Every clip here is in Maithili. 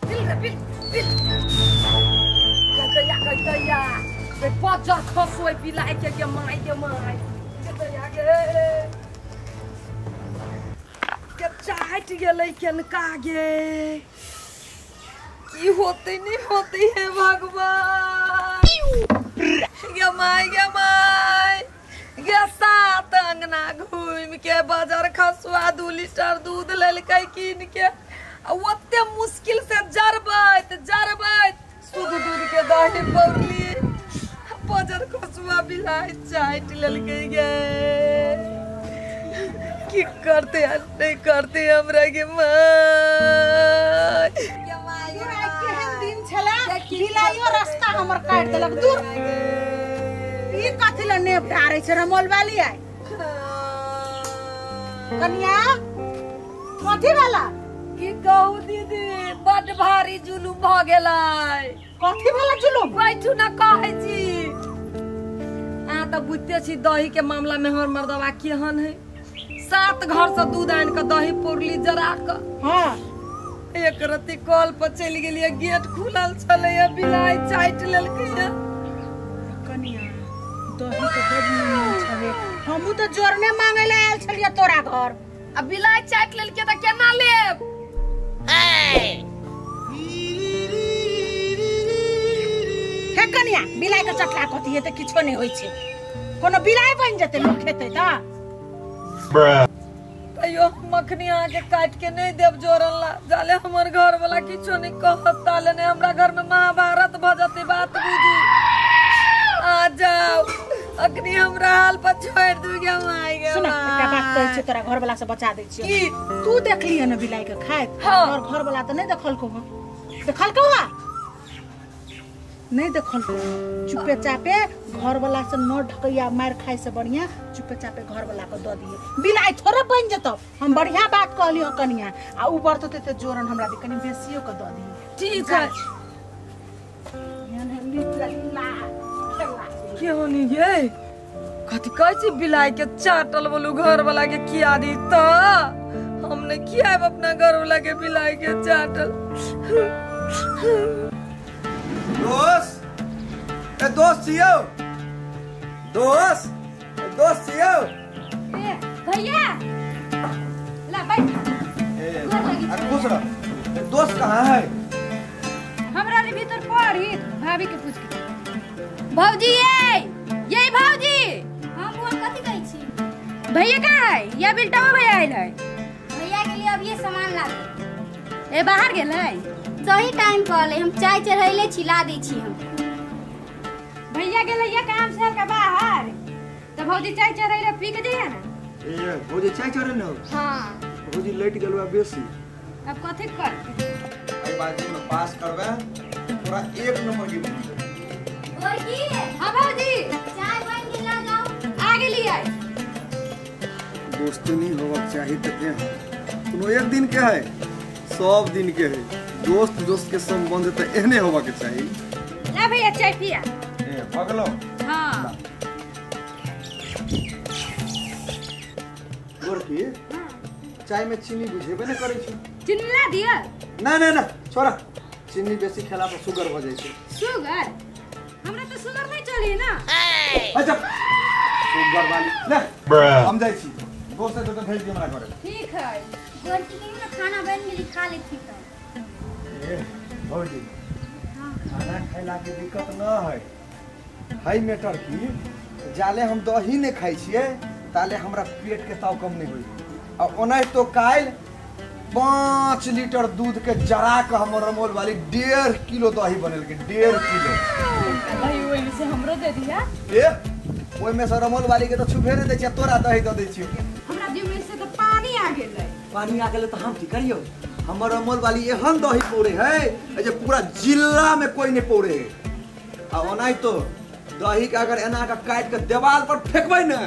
बिल रे बिल बिल कहतैया कहतैया बे पजर खसोय बिलाय के माय के माय कहतैया गे के चाट गेलै केनका गे की होते नहीं होते है भगवान गे my गे my गे सात अंगना घूम के बाजार खसुआ 2 लीटर दूध लेलकै कीन के आ ओते मुश्किल से जरबैत जरबैत शुद्ध दूध के दही पौरली बाजार खसुआ बिलाय चाट लेलकै गे की करते नहीं करते हमरा के my केहन दिन छला बिलाइयो रास्ता हमर काट देलक दूर ई कथि ल नेप ढारै छै रमोल वाली आइ कनिया कथि वाला की कहू दीदी बड भारी जुलुम भ गेलै। कथि वाला जुलुम? बैठू ना कहै छी। अहाँ त बुझते छी दही के मामला में हमर मर्दवा केहन है। 7 घर से दूध आनि के दही पौरली जरा के। हां एक रत्ती कल पर चलि गेलियै गेट खुलल छलै बिलाइ चाटि लेलकै। कनिया दही त बड निमन छलै हमहू त जोरने मांगे ले आयल छलियै तोरा घर आ बिलाइ चाटि लेलकै त केना लेब? हे कनिया बिलाइ के चटला कथी हेतै किछो नहि होइ छै कोनो बिलाइ बनि जेतै लोक खेतै त। तैयो मखनी अहाँके काटि के नहीं देब जोरन ला जाले हमर घर वाला किछो नहीं कहत ताले नहीं हमरा घर में महाभारत भ जतै बात बुझू। आ जाओ अखनी हमरा हाल पर छोड़ दू गे my गे। सुन एकटा बात कहै छी तोरा घर वाला से बचा दै छियौ। की तू देखलियै न बिलाइ के खाइत? हाँ। और घर वाला त नहीं देखलको हँ? देखलको हँ? नहीं देखलको। चुपे चापे घर वाला से न ढकैया मार खाए से बढ़िया चुपे चापे घर वाला के the दिए बिलाइ थोड़े बन जतौ। हम बढ़िया बात कहलियो कनिया आ उ बरतते ते जोरन हमरा दे कनि बेसियो के the दिए। ठीक है। के होनी गे कथी कहै छी बिलाइ के चाटल बोलू घर वाला के खिया दी त हम नहीं खियाब अपना घर वाला के बिलाइ के चाटल। दोस्त ए दोस्त छियौ दोस्त ए दोस्त छियौ ए भैया ला बैठ ए खुश रह। ए दोस्त कहाँ है? हमरा रे भीतर पड़ी भाभी के पूछ के। भौजी ये ये भौजी। हां बुआ कथि कहै छी? भैया कहाँ है? या बिलटावा भैया आइल है? भैया के लिए अब ये सामान ला दे। ए बाहर गेल है? सही टाइम पर हम चाय चढ़ैले छी ला दै छी हम। भैया गेल है काम से हल्का बाहर त भौजी चाय चढ़ैले पी के जइया ना। ए भौजी चाय चढ़ैले हो? हां भौजी लेट गेलवा बेसी। अब कथि कर ए बाजी में पास करबे पूरा 1 नंबर के मिलतै। और की? हां भौजी चाय बन गेल ला जाओ। आ गेली है। दोस्ती नहीं होवा चाही त के कोनो एक दिन के है सब दिन के है। दोस्त दोस्त के संबंध त एहने होवा के चाही। ला भैया चाय पिया। ए भगलो। हां गोरकी चाय में चीनी बुझेबे न करै छी। चीनी ला दिया? ना ना ना छोड़ा चीनी बेसी खेला पर शुगर भ जाइ छै। शुगर? हमरा त शुगर नहीं चली ना। अच्छा शुगर वाली ले हम जाइ छी दोस्त से तो भेज दे हमरा घरे। ठीक है। गोरकी के ना खाना बन गेली खा लेथी त। ए भौजी खाना खैला के दिक्कत न है है मैटर की जाले हम दही नहीं खाइ छियै ताले हमरा पेट के ताव कम नहीं होई। आ ओना तो काल्हि 5 लीटर दूध के जरा के हमर रमोल वाली 1.5 किलो दही बनेलकै 1.5 किलो। दही ओइ से हमरो दे दिया। ए ओइ में से रमोल वाली के त छुबे नै दै छियै तोरा दही the दै छियै। हमरा जीभ में से त पानी आ गेलै। पानी आ गेलै त हम की करियौ? हमर अमोल वाली एहन दही पौरे है जे पूरा जिला में कोई नहीं पौरे है। आ ओनाहि तो दही के अगर एना के काट के देवाल पर फेंकबै ने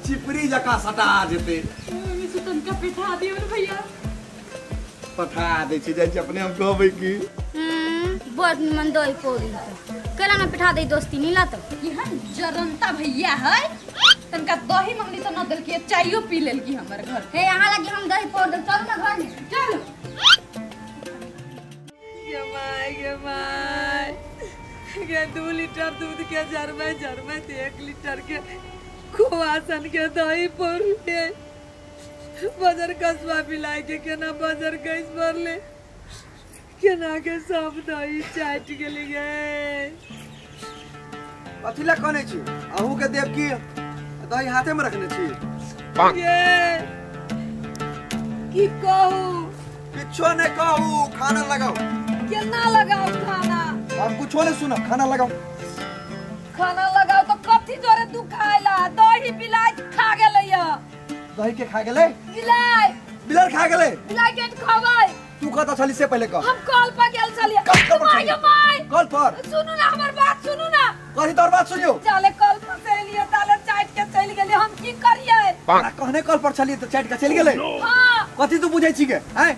चिपरी जकाँ सटा जेतै। ओइ से तनका पठा दियौ ने भैया। पठा दै छी जाइ छी अपने हम कहबै की बड़ निमन दही पौरी केला ना पठा दे दोस्ती नीला तो केहन जरनता भैया है तनका दही मंगली त न देलकी चाइयो पी लेलकी हमर घर। हे यहाँ लगी हम दही पौर दे चलू ना घर में चलू। गे my गे my गे 2 लीटर दूध के जरबै जरबै 1 लीटर के खोआ सन के दही पौरलियै। बजर कसबा बिलाइ के केना बजर गैस भरले केना के सब दही चाटि गेली गे। कथी लए कनै छी? अहूँ के देव की दही हाथे में रखने छी? ये की कहू? किछो नहीं कहू, खाना लगाओ। केना लगाओ खाना? हम कुछो नहीं सुनब, खाना लगाओ। खाना लगाओ तो कथी जोरे तू खाइला? दही बिलाइ खा गेलै। दही के खा गेलै? बिलाइ। बिलाइ खा गेलै? बिलाइ के खबै। तू कत छली से पहले कह। हम कल पर गेल छलियै। कल पर? सुनू ना हमर बात सुनू ना। कथी तोर बात सुनियो? चले कल पर से एलियै ताले चाट के चलि गेलियै, हम की करियै? तोरा कहने कल पर छलियै त चाट के चलि गेलै? हां। कथी तू बुझै छी के? हैं?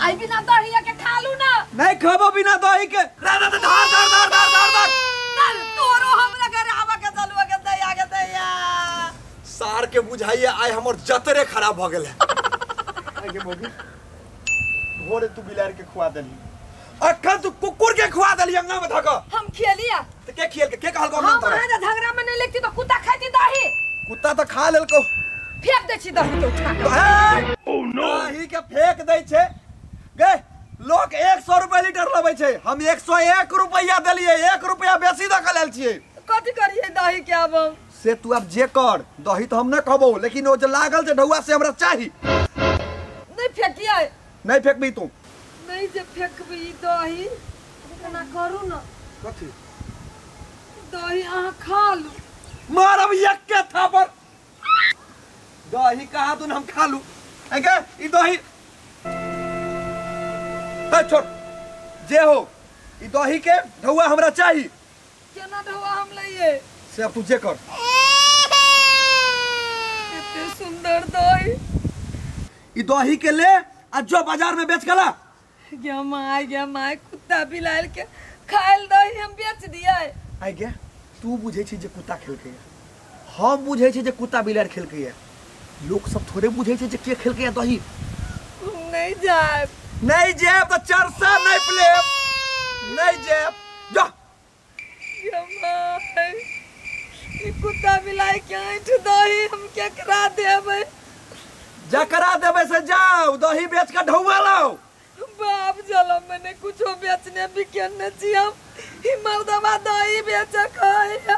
आई बिना दही के खा लू ना। नहीं खाबो बिना दही के। रा रा धार धार धार धार धार धार। तोरो हमरा घर आवा के चलुआ के दही आ के दैया। सार के बुझाइए आइ हमर जतरे खराब भ गेल है। आइ के भौजी भोरे तू बिलार के खुआ देली, अखन तू कुकुर के खुआ देली अंगना में धक। हम खेलिया त के खेल के कहल को हम तोरा? हम झगड़ा में नहीं लेती तो कुत्ता खाती दही। कुत्ता त खा लेलको। फेंक दे छी दही के उठा के। ओ नो दही के फेंक दै छै गे। लोग 100 रुपया लीटर लबै छै, हम 101 रुपया देलियै, 1 रुपया बेसी द के लेल छियै। कथी करियै दही के अब हम? से तू अब जे कर, दही तो हम न कहबो, लेकिन ओ जे लागल छै ढौआ से हमरा चाही। नहीं फेंकियै। नहीं फेंकबी तू। नहीं जे फेंकबी दही केना करू न? कथी? दही अहाँ खा लू। मारब एक के थापर। दही कहा तू हम खा लू? के ई दही छोड़ जे हो, ई दही के ढौआ हमरा चाही। केना ढौआ हम लइए? से अब तू जे कर। एते सुंदर दही। ई दही के ले आ जो बाजार में बेच के ला। गे my गे my, कुत्ता बिलाइ के खाइल दही हम बेच दियै। आइ गे तू बुझै छी जे कुत्ता खेलकै, हम बुझै छी जे कुत्ता बिलाइ खेलकै। लोक सब थोड़े बुझै छै जे के खेलकै दही। हम नहीं जायब। नहीं जायब त चरसा नहीं प्लेब। नहीं जायब जा। गे my, ई कुत्ता बिलाइ के ऐठ दही हम केकरा देबै? जकरा देबै से जाओ दही बेच के ढौआ लाओ। बाप जलम मैंने कुछो बेचने बिकेने छी हम, ई मर्दवा दही बेच कहैया।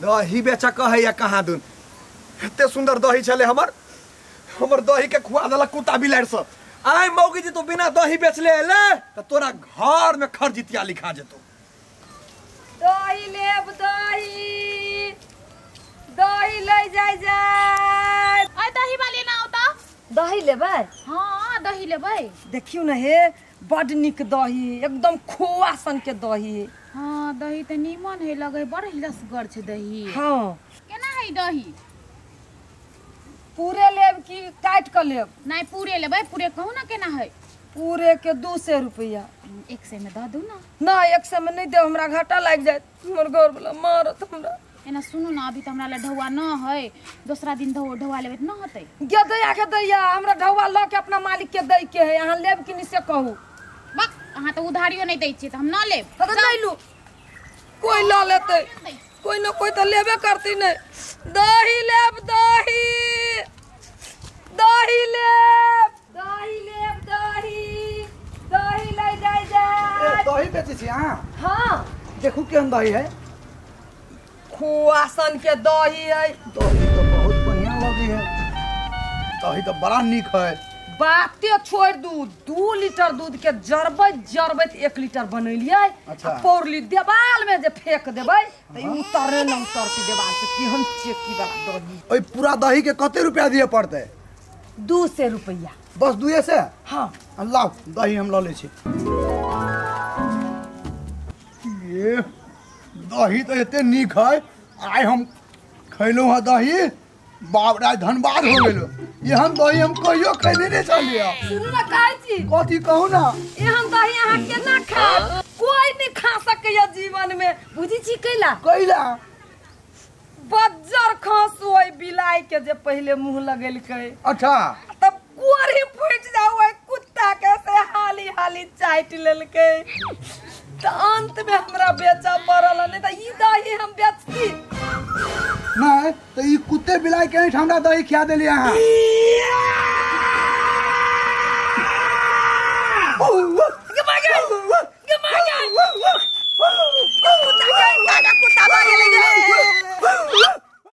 दही बेच कहैया कहाँ दुन? एते सुंदर दही छले हमर, हमर दही के खुआ देलक कुत्ता बिलाड़ि सब। आइ मौगी जी तू बिना दही बेचले एले त तोरा घर में खरजितिया लिखा जेतो। दही लेब दही, दही ले जाय जाय। आइ दही वाली ना होता। दही लेबै? हां दही लेबै। देखियौ न हे, बड नीक दही, एकदम खोआ सन के दही। हां दही त नीमन है लगै, बड़ लसगर छै दही। हां केना है दही? पूरे लेब कि काट के लेब? नहीं पूरे लेबै। पूरे कहू ना केना है? पूरे के 200 रुपया। 100 में दऽ दू ना। ना 100 में नहीं देब, हमरा घाटा लागि जायत, हमर घर वाला मारत हमरा। एना सुनू ना, अभी तो हमरा ला ढौआ न है, दूसरा दिन ढौआ लेबै त न होतै। गे दैया के दैया, हमरा ढौआ ल के अपना मालिक के दै के है, अहाँ लेब कि नहीं से कहू। बक अहाँ त उधारियो नहीं दै छियै त हम न लेब। त नहीं लू, कोई ल लेतै, कोई न कोई त लेबे करती नहीं। दही लेब दही, दही लेब, दही लेब दही, दही ले जाय जाय। दही बेचै छी अहाँ? हां देखू केहन दही है। खोआ सन के दही है। दही तो बहुत बढ़िया लगी है, दही तो बड़ा नीक है। बाते छोड़ दू, 2 लीटर दूध के जरबैत जरबैत 1 लीटर बनेलियै। अच्छा। पौरली देवाल में जे फेंक देबै त ई उतरे न उतरती देवाल से, केहन चेकी वाला दही। ओइ पूरा दही के कते रुपया दिए पड़तै? 200 रुपया। बस 200? हाँ। लाओ दही हम ल लै छी। ये दही तो एते नीक है, आइ हम खैलहुँ हँ दही, बाप रे धन्यवाद हो गेलो। एहन दही हम कहियो खैले नहीं छलियै। सुनू ना कहै छी। कथी कहू ना? एहन दही अहाँ केना खायब? कोई नहीं खा सकैया जीवन में, बुझी छी कैला? कैला? बज्जर खसु ओहि बिलाइ के जे पहिले मुँह लगेलकै। अच्छा। तब कोढ़ी फूटि जाउ ओहि कुत्ता के से दुआरे हाली हाली चाटि लेलकै। तऽ अंत में हमरा बेचऽ पड़ल, नहीं तऽ ई दही हम बेचती नहीं। तो ई कुत्ते बिलाई के हमरा दही खिया देली अहाँ।